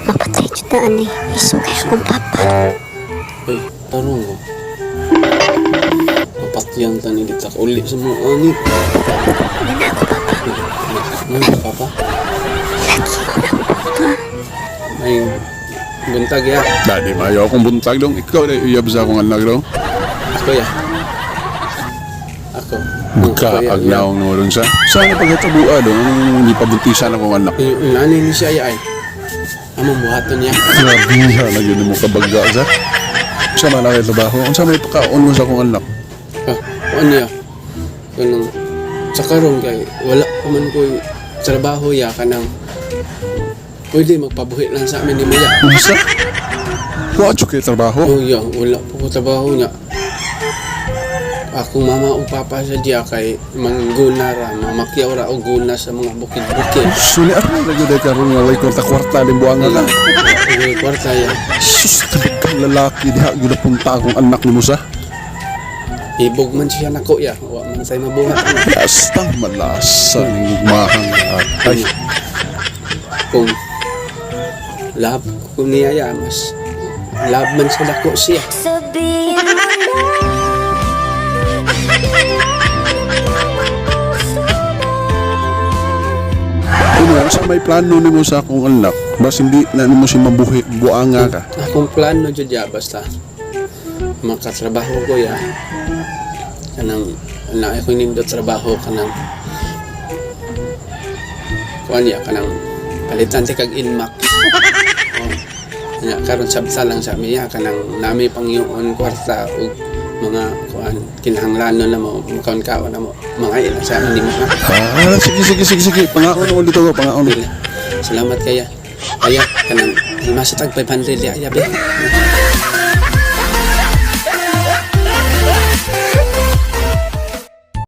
Mapatay jud na ani. Iso kay akong papa. Uy, tarong ko. Mapatyan ta ni dita uli sa mga ani. Wala na ako, papa. Ano, papa? Laki ko na ako, papa. May buntag ya. Dadi mayo akong buntag dong. Ikaw na uyab sa akong anak dong. Ako ya. Ako. Ako, ya. Kaagnaw nga dong sa. Saan na pagkatabua dong? Anong ipabuntisan akong anak? Yung nani ni siya ya ay. Among buhaton niya. Grabe na yun mo kabagga sa. Sa man lang trabaho. Unsa may pakaon mo sa akong anak? Ah, ano ya? Kanang sa karon kay wala pa man ko'y trabaho ya, kanang pwede magpabuhi lang sa amin ni Maya. Unsa? Wa jud kay trabaho. Oh ya, wala po ko trabaho niya. Akong mama o papa sa diya kay mangguna ra, mamakyaw ra og guna sa mga bukid-bukid. Suli aron ra gyud karon nga way kwarta-kwarta din buanga ka. Uy, kwarta ya. Sus, kang lalaki diha gyud punta akong anak nimo sa. Ibog man siya nako ya, wa man say mabuhat ana. Basta malasa ning gugmahang atay. Kung love ko niya ya, mas love man sa dako siya. Sabihin mo na. Ano, sa may plano nimo sa akong anak, bas hindi na nimo si mabuhi buanga ka. Akong plano jud ya, basta makatrabaho ko ya. Kanang na ako nindot trabaho, kanang kuan ya, kanang palitan ti kag Inmax. Oh. Nya karon sabta lang sa miya, kanang nami pangyoon kwarta ug mga kuan kinahanglanon na mo mukaon kaon na mo mga ilang sa amin nimo ha. Ah, sige sige sige sige, pangaon mo dito ko, pangaon. Dili. Salamat kaya. Kaya kanang masa tag 500 ya ya be.